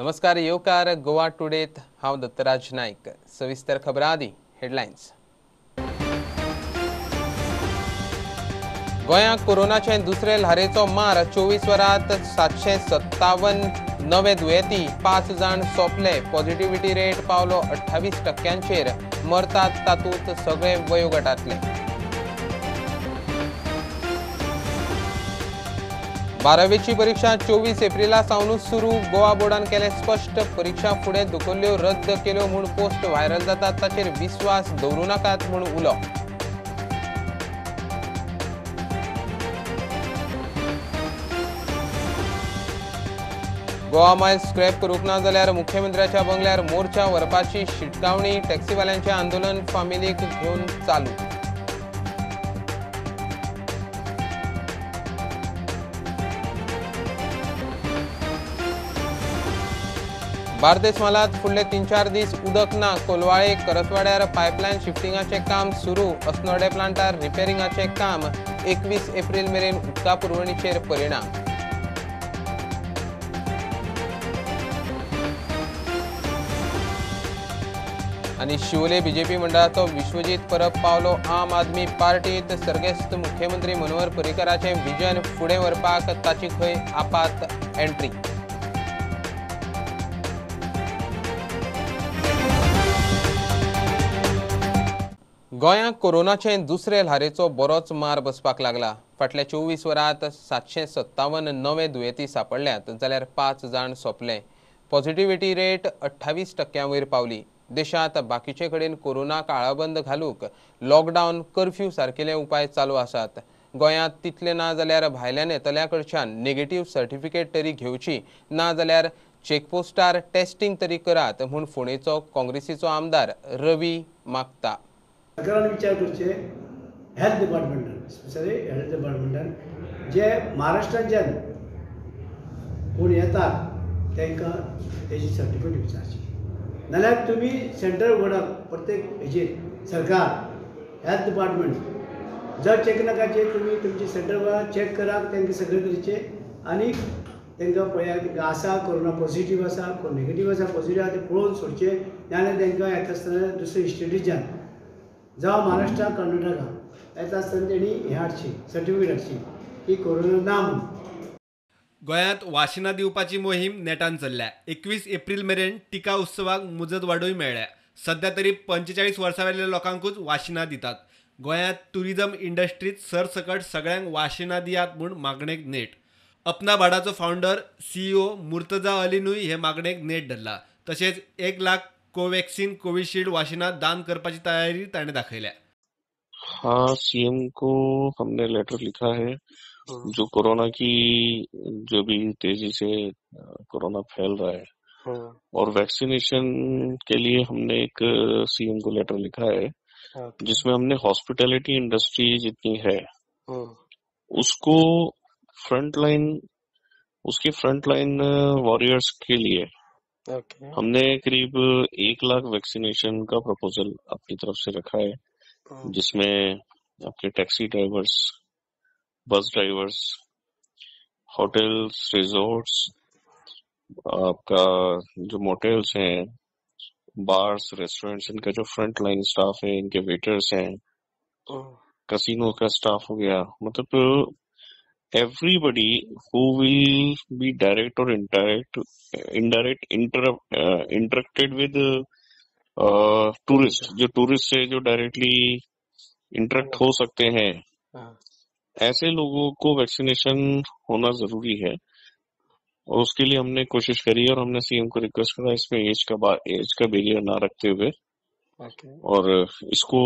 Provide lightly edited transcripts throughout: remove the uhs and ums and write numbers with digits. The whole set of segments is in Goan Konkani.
नमस्कार, येवकार गोवा टुडेत. हांव दत्तराज नायक. सविस्तर खबरां आदी हेडलायन्स. गोंयांत कोरोनाचे दुसरे ल्हारेचो मार. 24 वरांत 757 नवे दुयेंती, 5 जाण सोंपले. पॉझिटिव्हिटी रेट पावलो 28%. मरतात तातूंत सगळे वयोगटांतले. 12वीची परीक्षा 24 एप्रिला सावनूच सुरू. गोवा बोर्डान केलें स्पश्ट. परीक्षा फुडें धुकल्ल्यो, रद्द केल्यो म्हूण पोस्ट व्हायरल जातात ताचेर विस्वास दवरूं नाकात म्हूण उलो. गोवा मायल्स स्क्रॅप करूंक ना जाल्यार मुख्यमंत्र्याच्या बंगल्यार मोर्चा व्हरपाची शिटकावणी. टॅक्सीवाल्यांचें आंदोलन फामिलीक घेवन चालू. बार्देस म्हालांत फुडले 3-4 दीस उदक ना. कोलवाळे करसवाड्यार पायपलायन शिफ्टिंगाचें काम सुरू. अस्नोडे प्लांटार रिपेरिंगाचें काम. 21 एप्रिल मेरेन उदका पुरवणीचेर परिणाम. आनी शिवोले बीजेपी मंडळाचो विश्वजीत परब पावलो आम आदमी पार्टीत. सर्गेस्त मुख्यमंत्री मनोहर पर्रीकराचें विजन फुडें व्हरपाक ताची खंय आपात एंट्री. गोंयांत कोरोनाचे दुसरे ल्हारेचो बरोच मार बसपाक लागला. फाटल्या 24 वरांत 757 नवे दुयेंती सांपडल्यात जाल्यार 5 जाण सोंपले. पॉझिटिव्हिटी रेट 28% वयर पावली. देशांत बाकीचे कडेन कोरोना काळाबंद घालूंक लॉकडावन, कर्फ्यू सारकेले उपाय चालू आसात. गोंयांत तितले ना जाल्यार भायल्यान येतल्या कडच्यान नेगेटिव्ह सर्टिफिकेट तरी घेवची, ना जाल्यार चेकपोस्टार टेस्टिंग तरी करात म्हूण फोंडेचो काँग्रेसीचो आमदार रवी मागता. सरकारान विचार करचे, हेल्थ डिपार्टमेंटान, स्पेशली हेल्थ डिपार्टमेंटान जे महाराष्ट्राच्यान कोण येतात तांकां तेजी सर्टिफिकेट विचारची. नाल्यार तुमी सेंटर उगडात प्रत्येक हेजेर. सरकार हेल्थ डिपार्टमेंट जर चॅक नाकाचे तुमी तुमचे सेंटर उगडात, चॅक करात, तांकां सगळें करचें आनी तांकां पळयात तांकां आसा कोरोना पॉझिटीव आसा कोण नेगेटीव आसा, पॉझिटीव आसा तें पळोवन सोडचें. नाल्यार तांकां येता आसतना दुसरे स्टेटीच्यान जावं महाराष्ट्रा कर्नाटका येता आसतना तेणी हें हाडची, सर्टिफिकेट हाडची की कोरोना ना म्हणून. गोंयांत वाशिनां दिवपाची मोहीम नेटान चल्ल्या. 21 एप्रिल मेरेन टिका उत्सवाक मुजत वाडूय मेळ्ळ्या. सध्या तरी 45 वर्सां वेल्या लोकांकूच वाशिनां दितात. गोंयांत ट्युरिजम इंडस्ट्रीत सरसकट सगळ्यांक वाशिनां दियात म्हूण मागणेक नेट. अपना भाडाचो फावंडर सीईओ मुर्तजा अलीनूय हे मागणेक नेट धरला. तशेंच 1 लाख कोवॅक्सिन कोविशिल्ड वाशिनां दान करपाची तयारी ताणें दाखयल्या. हाँ, सीएम को हमने लेटर लिखा है. जो कोरोना की जो भी तेजी से कोरोना फैल रहा है और वैक्सीनेशन के लिए हमने एक सीएम को लेटर लिखा है जिसमें हमने हॉस्पिटैलिटी इंडस्ट्री जितनी है उसको फ्रंट लाइन, उसके फ्रंट लाइन वॉरियर्स के लिए हमने करीब 1 लाख वैक्सीनेशन का प्रपोजल अपनी तरफ से रखा है, जिसमें आपके taxi drivers, bus drivers, hotels, resorts, आपका जो मोटेल्स हैं, बार्स, रेस्टोरेंट्स, इनका जो फ्रंट लाइन स्टाफ है, इनके वेटर्स हैं, कसिनो का स्टाफ हो गया, मतलब everybody who will be direct Aur indirect interacted with tourist, जो टूरिस्ट से जो डायरेक्टली इंटरेक्ट हो सकते हैं, ऐसे लोगों को वैक्सीनेशन होना जरूरी है. और उसके लिए हमने कोशिश करी और हमने सीएम को रिक्वेस्ट करा इसमें एज का बैरियर ना रखते हुए और इसको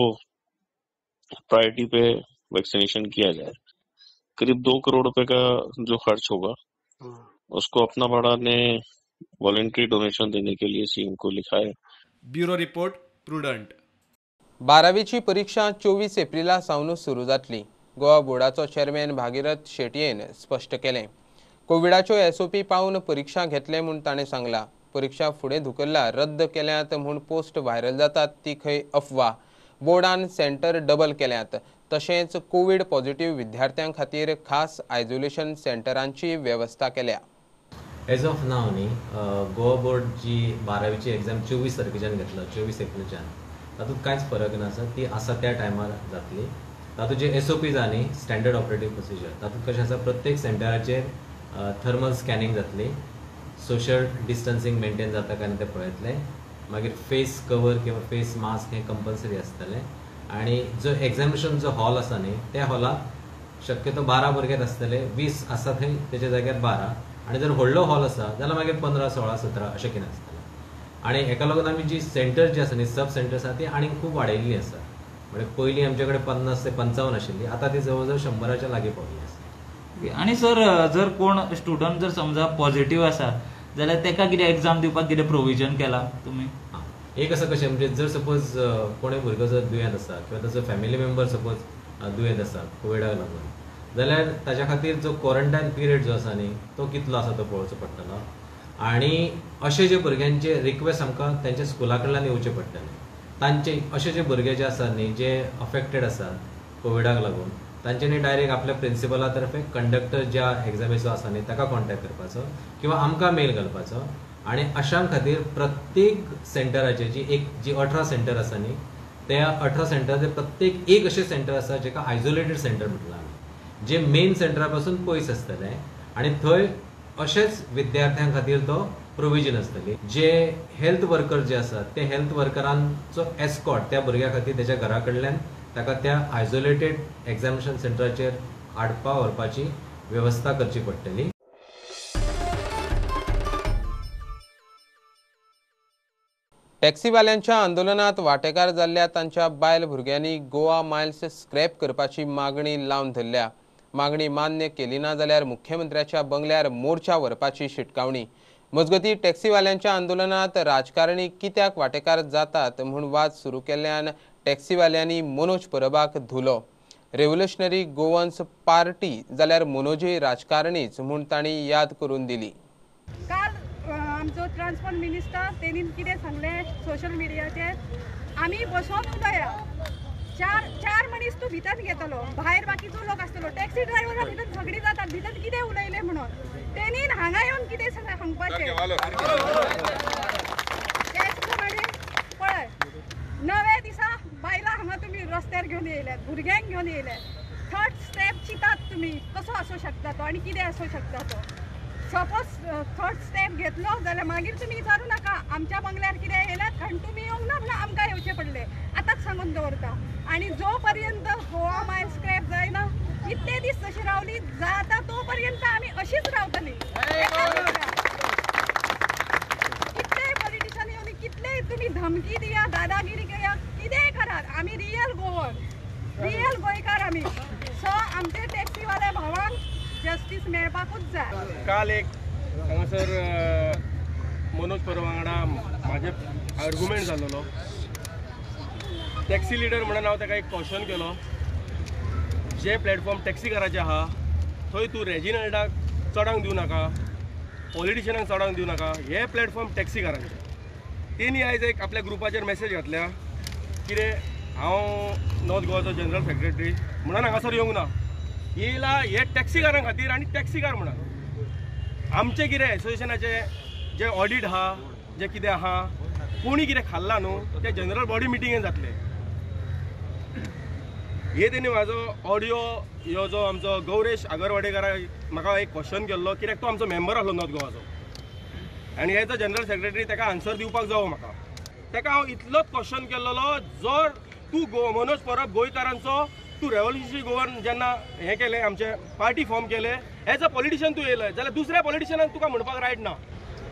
प्रायोरिटी पे वैक्सीनेशन किया जाए. करीब 2 करोड़ रुपए का जो खर्च होगा उसको अपना भाड़ा ने वॉलेंट्री डोनेशन देने के लिए सीएम को लिखा है. Bureau report, Prudent. 12वीची परीक्षा 24 एप्रिला सावन सुरू जातली. गोवा बोर्डाचो चेअरमॅन भागीरथ शेटयेन स्पश्ट केलें. कोविडाच्यो एसओपी पाळून परीक्षा घेतले म्हूण ताणें सांगलां. परीक्षा फुडें धुकल्ला, रद्द केल्यात म्हूण पोस्ट व्हायरल जातात ती खंय अफवा. बोर्डान सेंटर डबल केल्यात. तशेंच कोवीड पॉझिटिव्ह विद्यार्थ्यां खातीर खास आयसोलेशन सेंटरांची वेवस्था केल्या. एज ऑफ नाव न्ही गोवा बोर्ड जी 12वीची एग्जाम 24 तारखेच्यान घेतला 24 एप्रिलच्यान तातूंत कांयच फरक नासा, ती आसा त्या टायमार जातली. तातूंत जे SOPs आहा न्ही स्टँडर्ड ऑपरेटीव प्रोसिजर तातूंत कशें आसा प्रत्येक सेंटराचेर थर्मल स्कॅनिंग जातली, सोशल डिस्टन्सिंग मेंटेन जाता काय ना तें पळयतले, मागीर फेस कवर किंवा फेस मास्क हें कंपल्सरी आसतलें आनी जो एग्जामिनेशन जो हॉल आसा न्ही त्या हॉलाक शक्यतो 12 भुरगेच आसतले, 20 आसा थंय तेच्या जाग्यार 12 आनी जर व्हडलो हॉल आसा जाल्यार मागीर 15, 16, 17 अशें कितें आसतलें. आनी हेका लागून आमी जी सेंटर जी आसा न्ही सब सेंटर्स आसा ती आनीक खूब वाडयल्ली आसा. म्हणजे पयलीं आमचे कडेन 50 ते 55 आशिल्ली, आतां ती जवळ जवळ 100च्या लागीं पावली आसा. आनी सर जर कोण स्टुडंट जर समजा पॉझिटिव्ह आसा जाल्यार तेका कितें एग्जाम दिवपाक कितें प्रोविजन केला तुमी? एक आसा कशें म्हणजे जर सपोज कोणूय भुरगो जर दुयेंत आसा किंवा ताचो फॅमिली मेंबर सपोज दुयेंत आसा कोविडाक लागून जाल्यार ताच्या खातीर जो क्वॉरंटायन पिरियड जो आसा न्ही तो कितलो आसा तो पळोवचो पडटलो आनी अशे जे भुरग्यांचे रिक्वेस्ट आमकां तेंच्या स्कुला कडल्यान येवचे पडटले. तांचे अशे जे भुरगे जे आसा न्ही जे अफेक्टेड आसा कोविडाक लागून तांच्यांनी डायरेक्ट आपल्या प्रिंसिपला तर्फे कंडक्टर ज्या एग्जामीचो आसा न्ही ताका कॉन्टेक्ट करपाचो किंवा आमकां मेल घालपाचो. आनी अशां खातीर प्रत्येक सेंटराचेर जी 18 सेंटर आसा न्ही त्या 18 सेंटराचेर प्रत्येक एक अशें सेंटर आसा जेका आयसोलेटेड सेंटर म्हटलां आमी, जे मेन सेंटरा पासून पयस आसतलें आनी थंय अशेच विद्यार्थ्यां खातीर तो प्रोविजन आसतली. जे हेल्थ वर्कर जे आसात ते हेल्थ वर्करांचो एस्कॉट त्या भुरग्या खातीर तेच्या घरा कडल्यान ताका त्या आयसोलेटेड एग्जामिनेशन सेंटराचेर हाडपा व्हरपाची वेवस्था करची पडटली. टॅक्सीवाल्यांच्या आंदोलनात वांटेकार जाल्ल्या तांच्या बायल भुरग्यांनी गोवा मायल्स स्क्रॅप करपाची मागणी लावन धरल्या. मागणी मान्य केली ना जाल्यार मुख्यमंत्र्याच्या बंगल्यार मोर्चा व्हरपाची शिटकावणी. मजगतीं टॅक्सीवाल्यांच्या आंदोलनात राजकारणी कित्याक वांटेकार जातात म्हूण वाद सुरू केल्ल्यान टॅक्सीवाल्यांनी मनोज परबाक धुलो. रेव्होल्युशनरी गोवन्स पार्टी जाल्यार मनोजूय राजकारणीच म्हूण तांणी याद करून दिली. काल आमचो ट्रान्सपोर्ट मिनिस्टर तेणी कितें सांगलें सोशल मिडियाचेर, आमी बसोन उलया, चार मनीस तूं भितर घेतलो, भायर बाकीचो लोक आसतलो, टॅक्सी ड्रायव्हरा भितर झगडी जातात, भितर कितें उलयलें म्हणून तेणी हांगा येवन कितें सांगपाचें. तेच प्रमाणे पळय नव्या दिसा बायलां हांगा तुमी रस्त्यार घेवन येयल्यात, भुरग्यांक घेवन येयल्यात, थर्ड स्टेप चिंतात तुमी कसो आसूं शकता तो आनी कितें आसूं शकता तो. सपोज थर्ड स्टेप घेतलो जाल्यार मागीर तुमी विचारूं नाका आमच्या बंगल्यार कितें येयल्यात, कारण तुमी येवंक ना म्हणून आमकां येवचें पडलें, आतांच सांगून दवरता. आनी जो पर्यंत गोवा मायल स्क्रॅप जायना इतले दीस जशी रावली जाता तो पर्यंत आमी अशीच रावतली. कितले पॉलिटिशन येवन कितले तुमी धमकी दिया, दादागिरी करा, कितेंय करात, आमी रियल गोवन, रियल गोंयकार आमी. सो आमचे टॅक्सीवाल्या भावांक जस्टीस मेळपाकूच जाय. काल एक हांगासर मनोज परब वांगडा म्हाजे आर्ग्युमेंट जाल्लो. टॅक्सी लिडर म्हणून हांव ताका एक क्वेश्चन केलो, जे प्लॅटफॉर्म टॅक्सीकाराचे आहा थंय तूं रेजिनल्डाक चडांक दिवं नाका, पॉलिटिशनाक चडांक दिवं नाका, हे प्लॅटफॉर्म टॅक्सीकारांचे. तेणी आयज एक आपल्या ग्रुपाचेर मॅसेज घातल्या कितें हांव नॉर्थ गोवाचो जनरल सेक्रेटरी म्हणून हांगासर येवंक ना, येयला हे टॅक्सीकारां खातीर आनी टॅक्सीकार म्हणून आमचें कितें एसोसिएशनाचें जें ऑडीट आहा, जें कितें आहा, कोणी कितें खाल्लां न्हू तें जनरल बॉडी मिटिंगेन जातलें. हे तेणी म्हाजो ऑडियो ह्यो जो आमचो गौरेश आगरवाडेकार म्हाका एक क्वेश्चन केल्लो, कित्याक तो आमचो मेंबर आसलो नॉर्थ गोवाचो आनी एज अ जनरल सेक्रेटरी ताका आन्सर दिवपाक जावो म्हाका. ताका हांव इतलोच क्वेश्चन केल्लो, जर तूं मनोज परब गोंयकारांचो तूं रेव्होल्युशनरी गोवन जेन्ना हें केलें, आमचें पार्टी फॉर्म केलें, एज अ पॉलिटिशन तूं येयलें जाल्यार दुसऱ्या पॉलिटिशनाक तुका म्हणपाक रायट ना.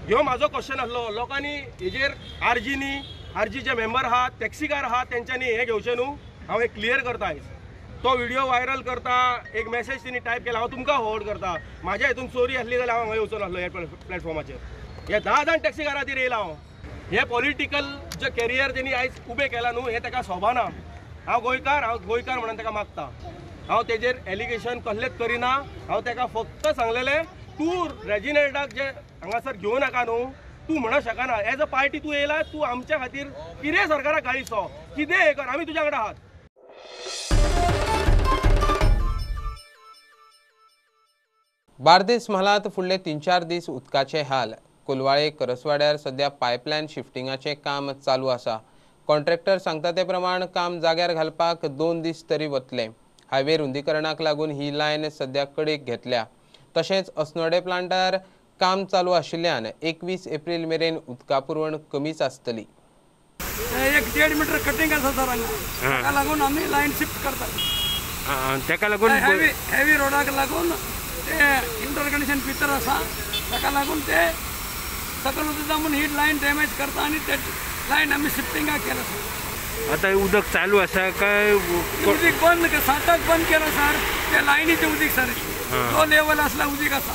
ह्यो म्हाजो क्वेश्चन आसलो. लोकांनी हेजेर आरजीनी, आरजीचे मेंबर आहा, टॅक्सीकार आहा, तेंच्यांनी हें घेवचें न्हू. हांव हें क्लियर करता आयज. तो व्हिडियो व्हायरल करता, एक मॅसेज तेणी टायप केला, हांव तुमकां फॉरवर्ड करता. म्हाज्या हितून चोरी आसली जाल्यार हांव हांगा येवचो नासलो ह्या प्लॅटफॉर्माचेर. हे 10 जाण टॅक्सीकारा खातीर येयला हांव. हे पॉलिटिकल जे कॅरियर तेणी आयज उबें केलां न्हू हें ताका सोबाना. हांव गोंयकार, हांव गोंयकार म्हणून ताका मागता. हांव तेजेर एलिगेशन कसलेंच करिना. हांव ताका फक्त सांगलेलें तूं रेजिनल्डाक जे हांगासर घेवं नाका न्हू, तूं म्हणूंक शकना एज अ पार्टी तूं येयला, तूं आमच्या खातीर कितें सरकाराक गाळी सो, कितें हें कर, आमी तुज्या वांगडा आहात. बार्देस म्हालांत फुडले 3-4 दीस उदकाचे हाल. कोलवाळे करसवाड्यार सध्या पायपलायन शिफ्टिंगाचें काम चालू आसा. कॉन्ट्रॅक्टर सांगता ते प्रमाण काम जाग्यार घालपाक 2 दीस तरी वतले. हायवे रुंदीकरणाक लागून ही लायन सध्या कडेक घेतल्या. तशेंच अस्नोडे प्लांटार काम चालू आशिल्ल्यान 21 एप्रिल मेरेन उदका पुरवण कमीच आसतली. 1.5 मीटर कटिंग आसा सर हांगा, ताका लागून आमी लायन शिफ्ट करतात. ताका लागून हेवी रोडाक लागून ते इंटरकनेक्शन भितर आसा, ताका लागून ते सकयल वता म्हूण ही लायन डॅमेज करता आनी ते लायन आमी शिफ्टिंगाक केला सर. आतां उदक चालू आसा काय उदीक बंद 7 बंद केला सर. ते लायनीचें उदीक सर लो लेवल आसल्यार उदीक आसा.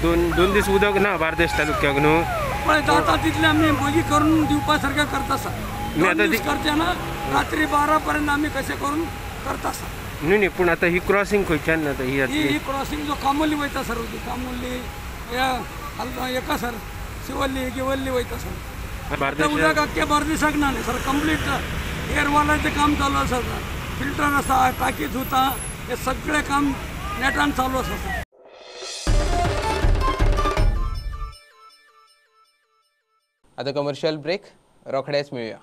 दोन दीस उदक ना बार्देस तालुक्याक न्हू, पण जाता तितलें आमी मागीर करून दिवपा सारकें करता सर. 2 दीस करचे ना, रात्री 12 पर्यंत आमी कशें करून करता सर. न्हू न्ही, पूण आतां ही क्रॉसिंग खंयच्यान जाता? ही क्रॉसिंग जो कामोली वयता सर, कामोली एका सर शिवल्ली गिवल्ली वयता सर. उदक आख्खे बार्देसाक ना न्ही सर, कंप्लीट एअरवॉलाचें काम चालू आसा सर. फिल्टर आसा, टाकी धुता, हे सगळें काम नेटान चालू आसा सर. आतां कमर्शियल ब्रेक, रोखडेच मेळुया.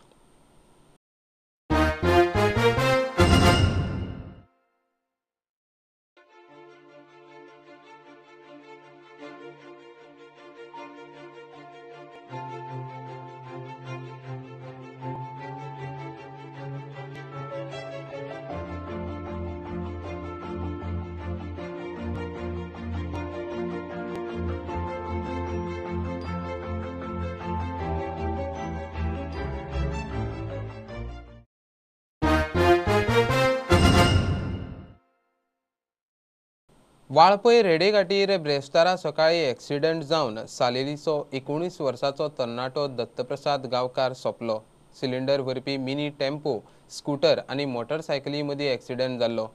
वाळपय रेडेघाटीर ब्रेस्तारा सकाळी एक्सिडंट जावन सालेलीचो 19 वर्साचो तरणाटो दत्तप्रसाद गांवकार सोंपलो. सिलिंडर व्हरपी मिनी टेम्पो, स्कूटर आनी मोटरसायकली मदीं एक्सिडंट जाल्लो.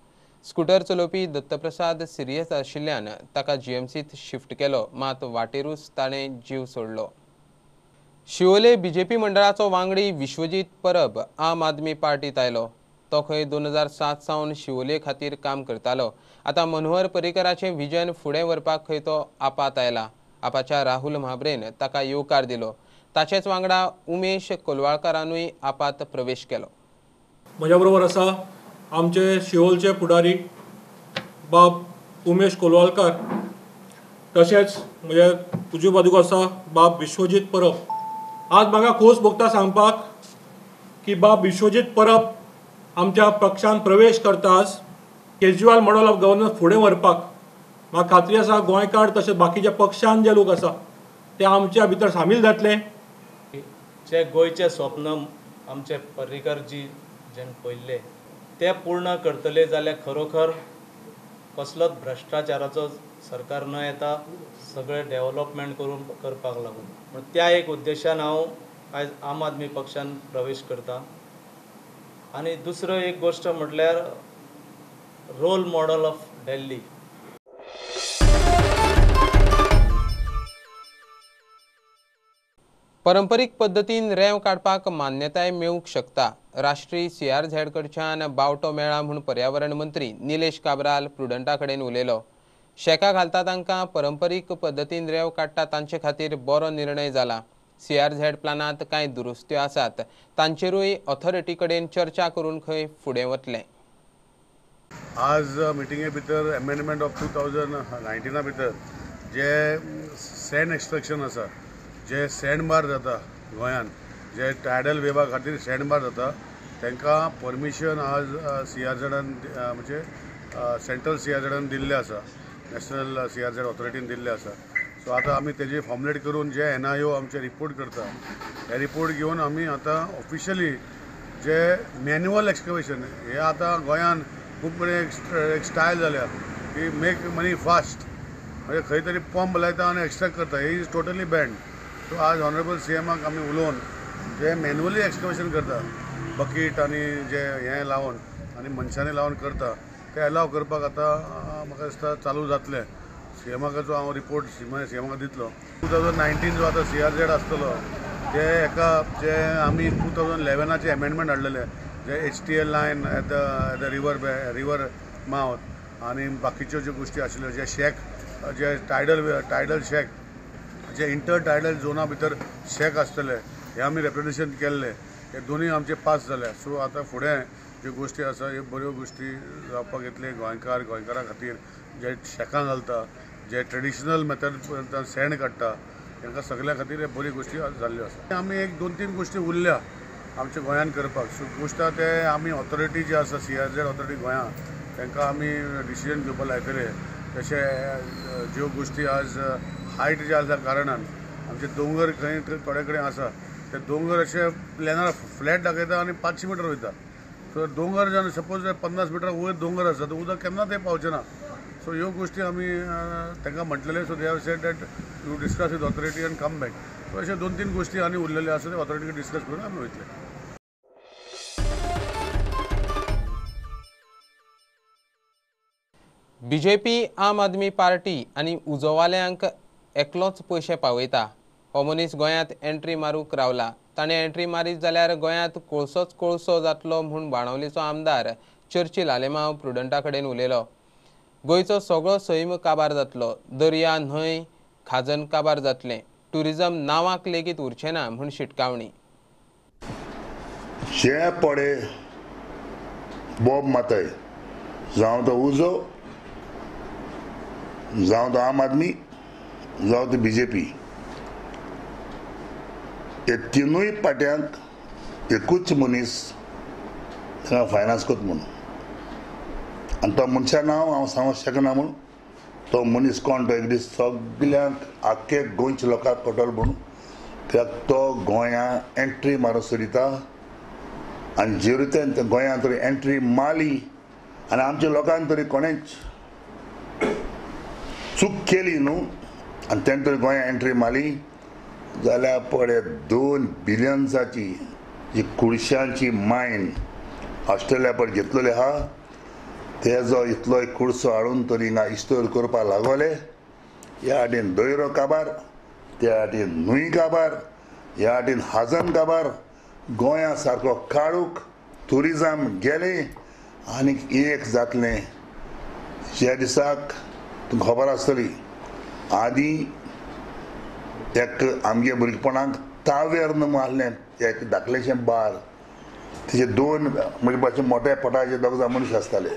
स्कूटर चलोवपी दत्तप्रसाद सिरियस आशिल्ल्यान ताका जीएमसीत शिफ्ट केलो, मात वाटेरूच ताणें जीव सोडलो. शिवोले बीजेपी मंडळाचो वांगडी विश्वजीत परब आम आदमी पार्टीत आयलो. तो खंय 2007 सावन शिवोले खातीर काम करतालो. आतां मनोहर पर्रीकराचें विजन फुडें व्हरपाक खंय तो आपात आयला. आपाच्या राहुल म्हाब्रेन ताका येवकार दिलो. ताचेच वांगडा उमेश कोलवाळकारानूय आपात प्रवेश केलो. म्हज्या बरोबर आसा आमचे शिवोलचे फुडारी बाब उमेश कोलवाळकार, तशेंच म्हज्या उजव्या बाजूक आसा बाब विश्वजीत परब. आज म्हाका खोस भोगता सांगपाक की बाब विश्वजीत परब आमच्या पक्षान प्रवेश करताच केजरीवाल मॉडल ऑफ गव्हर्नन्स फुडें व्हरपाक म्हाका खात्री आसा गोंयकार तशेंच बाकीच्या पक्षान जे लोक आसा ते आमच्या भितर सामील जातले. जे गोंयचें स्वप्न आमचे पर्रीकर जी जेन पळयल्लें तें पूर्ण करतले जाल्यार खरोखर कसलोच भ्रश्टाचाराचो सरकार न येता सगळें डेव्हलपमेंट करून करपाक लागून म्हण त्या एक उद्देशान हांव आयज आम आदमी पक्षान प्रवेश करता. आनी दुसरो एक गोश्ट म्हटल्यार रोल मॉडल ऑफ दिल्ली. परंपरीक पद्दतीन रेंव काडपाक मान्यताय मेळूंक शकता. राष्ट्रीय सीआरझेड कडच्यान बावटो मेळ्ळा म्हूण पर्यावरण मंत्री निलेश काब्राल प्रुडंटा कडेन उलयलो. शेका घालता तांकां परंपरीक पद्दतीन रेंव काडटा तांचे खातीर बरो निर्णय जाला. सीआरझेड प्लानांत कांय दुरुस्त्यो आसात, तांचेरूय ऑथॉरिटी कडेन चर्चा करून खंय फुडें वतलें. आज मिटिंगे भितर अमेंडमेंट ऑफ 2019 भितर जे सँड एक्स्ट्रक्शन आसा, जे सँड बार जाता गोंयांत, जे टायडल वेवा खातीर सँड बार जाता, तांकां परमिशन आज सीआरझेडान म्हणजे सेंट्रल सीआरझेडान दिल्लें आसा, नॅशनल सीआरझेड ऑथॉरिटीन दिल्लें आसा. सो आतां आमी तेजे फॉर्मुलेट करून जे एनआयओ आमचे रिपोर्ट करता, हे रिपोर्ट घेवन आमी आतां ऑफिशियली जे मॅन्युअल एक्सकवेशन हे आतां गोंयांत खूब कडेन एक स्टायल जाल्या की मेक मनी फास्ट, म्हणजे खंय तरी पंप लायता आनी एक्स्ट्रॅक्ट करता, हे is totally band. सो आज ऑनरेबल सी एमाक आमी उलोवन जे मॅन्युअली एक्सकवेशन करता, बकीट आनी जे हें लावन आनी मनशांनी लावन करता, ते एलाव करपाक आतां म्हाका दिसता चालू जातलें. सी एमाचो हांव रिपोर्ट सी एमाक दितलो. 2019 जो आतां सीआरझेड आसतलो, जे एका जे आमी 2011 एमेंडमेंट हाडलेले, जे HTL line at the river mouth आनी बाकीच्यो ज्यो गोश्टी आशिल्ल्यो, जे शॅक जे टायडल शॅक जे इंटर टायडल झोना भितर शॅक आसतले हे आमी रेप्रेजेंटेशन केल्ले, हे दोनूय आमचे पास जाले. सो आतां फुडें ज्यो गोश्टी आसा ह्यो बऱ्यो गोश्टी जावपाक येतले. गोंयकारा खातीर जे शॅकां घालता, जे ट्रेडिशनल मेथड सँड काडटा, तांकां सगळ्या खातीर हे बऱ्यो गोश्टी जाल्ल्यो आसा. आमी एक 2-3 गोश्टी उरल्या आमच्या गोंयांत करपाक. सो गोश्ट ते आमी ऑथॉरिटी जी आसा CRZ authority गोंया तांकां आमी डिसिजन घेवपाक लायतले. तशें ज्यो गोश्टी आज हायट जे आसा कारणान आमचे दोंगर खंय थोडे कडेन आसा ते दोंगर अशे प्लेनार फ्लॅट दाखयता आनी 500 मिटर वयता. सो दोंगर जेन्ना सपोज 50 मिटर वयर दोंगर आसा तर उदक केन्ना ते पावचें ना. सो ह्यो गोश्टी आमी तांकां म्हटलेले. So they have said that you discuss with authority and come back. So अशे 2-3 गोश्टी आनी उरलेल्यो आसा ते ऑथॉरिटी डिस्कस करून आमी वयतले. बीजेपी, आम आदमी पार्टी आनी उजोवाल्यांक एकलोच पयशे पावयता. हो मनीस गोंयांत एंट्री मारूंक रावला. ताणें एंट्री मारीत जाल्यार गोंयांत कोळसोच कोळसो जातलो म्हूण बाणावलीचो आमदार चर्चिल आलेमांव प्रुडंटा कडेन उलयलो. गोंयचो सगळो सैम काबार जातलो, दर्या न्हंय खाजन काबार जातलें, ट्युरिजम नांवाक लेगीत उरचें ना म्हूण शिटकावणी. जे पडे बॉब माताय जावं तो उजो, जावं तो आम आदमी, जावं तो बीजेपी, हे तिनूय पाट्यांक एकूच मनीस तांकां फायनान्स करता म्हणून. आनी तो मनशा नांव हांव सांगूंक शकना म्हूण तो मनीस कोण तो एक दीस सगल्यांक आख्खे गोंयच्या लोकांक कळटलो म्हणून. कित्याक तो गोंया एंट्री मारूंक सोदिता आनी जे रितीन गोंयांत तरी एंट्री मारली आनी आमच्या लोकांक तरी कोणेच चूक केली न्हू आनी तेणें तरी गोंया एंट्री मारली जाल्यार पळय 2 बिलियन्साची जी कुडशांची मायन ऑस्ट्रेलिया पळय घेतलेली आहा तेजो इतलोय कुडसो हाडून तरी हिंगा इस्टोर करपाक लागोले. ह्या हाटीन दयरो काबार, त्या हाटीन न्हूंय काबार, ह्या हाटीन हाजन काबार, गोंया सारको काळूक ट्युरिजम गेलें आनीक एक जातलें. ज्या दिसाक तुमकां खबर आसतली आदीं एक आमगे भुरगेपणाक तावेर्न म्हूण आसलें एक धाकलेशें बार, तेजे 2 म्हणजे भाशेन मोठ्या पोटाचे दोग जाण मनीस आसताले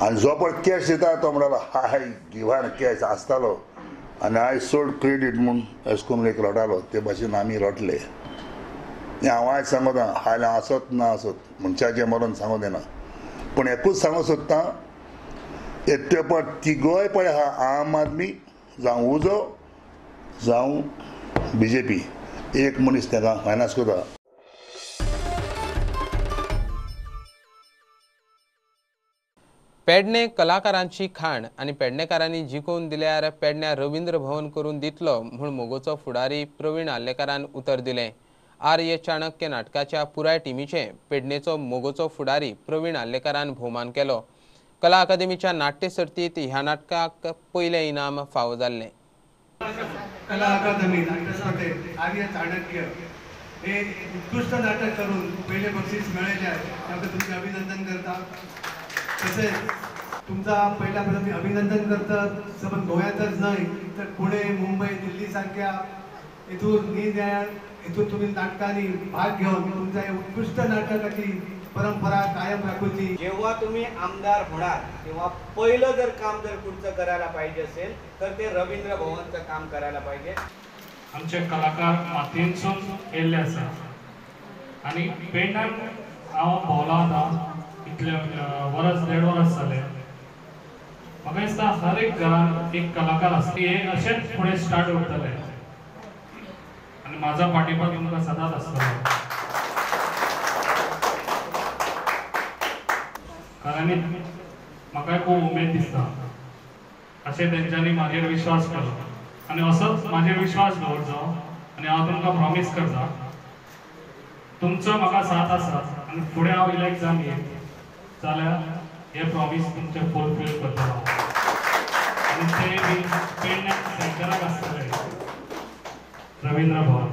आनी जो पळय कॅश दिता तो म्हणटालो हाय गिवान कॅश आसतालो आनी I sold credit म्हूण अशें करून एक रडटालो. ते भाशेन आमी रडले. हांव आयज सांगता हांव आसत ना आसत मनशाचें मरण सांगूंक येना, पूण एकूच सांगूंक सोदता ते पळय तिगोय पळय आहा आम आदमी जावं उजो जावं बीजेपी, एक मनीस ताका फायनान्स करता. पेडणे कलाकारांची खाण आनी पेडणेकारांनी जिखोवन दिल्यार पेडण्या रवींद्र भवन करून दितलो म्हूण मोगोचो फुडारी प्रवीण आर्लेकारान उतर दिलें. आर्य चाणक्य नाटकाच्या पुराय टिमीचें पेडणेचो मोगोचो फुडारी प्रवीण आर्लेकारान भोवमान केलो. कला अकादमीच्या नाट्य सर्तीत ह्या नाटकाक पयलें इनाम फावो जाल्लें. कला अकादमी नाट्य स्पर्धेत आर्य चाणक्य हे उत्कृष्ट नाटक करून पहिले बक्षीस मिळाले आहे, त्याबद्दल तुमचे अभिनंदन करता. तसेच तुमचा पहिला मी अभिनंदन करतात. सबंध गोव्यातच नाही तर पुणे, मुंबई, दिल्ली सारख्या इथून निरनिराळ्या इथून तुम्ही नाटकांनी भाग घेऊन तुमच्या उत्कृष्ट नाटकाची परंपरा कायम राखूची. जेव्हा तुम्ही आमदार होणार तेव्हा पहिलं जर काम जर पुढचं करायला पाहिजे असेल तर ते रवींद्र भवनचं काम करायला पाहिजे. आमचे कलाकार मातयेंतसून येयल्ले आसा आनी पेडण्यान हांव भोंवला आतां इतले वरस 1.5 वरस जालें. म्हाका दिसता हर एक घरान एक कलाकार आसता. हे अशेंच फुडें स्टार्ट उरतलें आनी म्हाजो पाठिंबा तुमकां सदांच आसतलो. कारण म्हाकाय खूब उमेद दिसता अशें तेंच्यांनी म्हाजेर विश्वास केलो आनी असोच म्हाजेर विश्वास दवरचो आनी हांव तुमकां प्रॉमीस करता तुमचो म्हाका साथ आसा आनी फुडें हांव इलेक्ट जावन येत जाल्यार हे प्रॉमीस तुमचें फुलफील करतलो आनी ते बी पेडण्या सेंटराक आसतले रवींद्र भवन.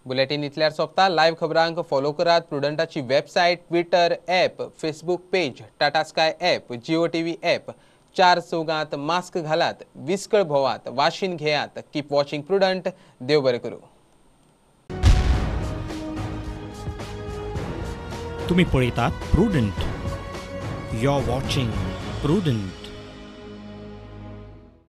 बुलेटीन इतल्यार सोंपता. लायव्ह खबरांक फॉलो करात प्रुडंटाची website, Twitter app, Facebook page, Tata Sky app, Jio TV app. चार चौगांत मास्क घालात, विस्कळ भोवात, वाशीन घेयात. Keep watching Prudent. देव बरें करूं. तुम्ही पळयतात Prudent. You are watching Prudent.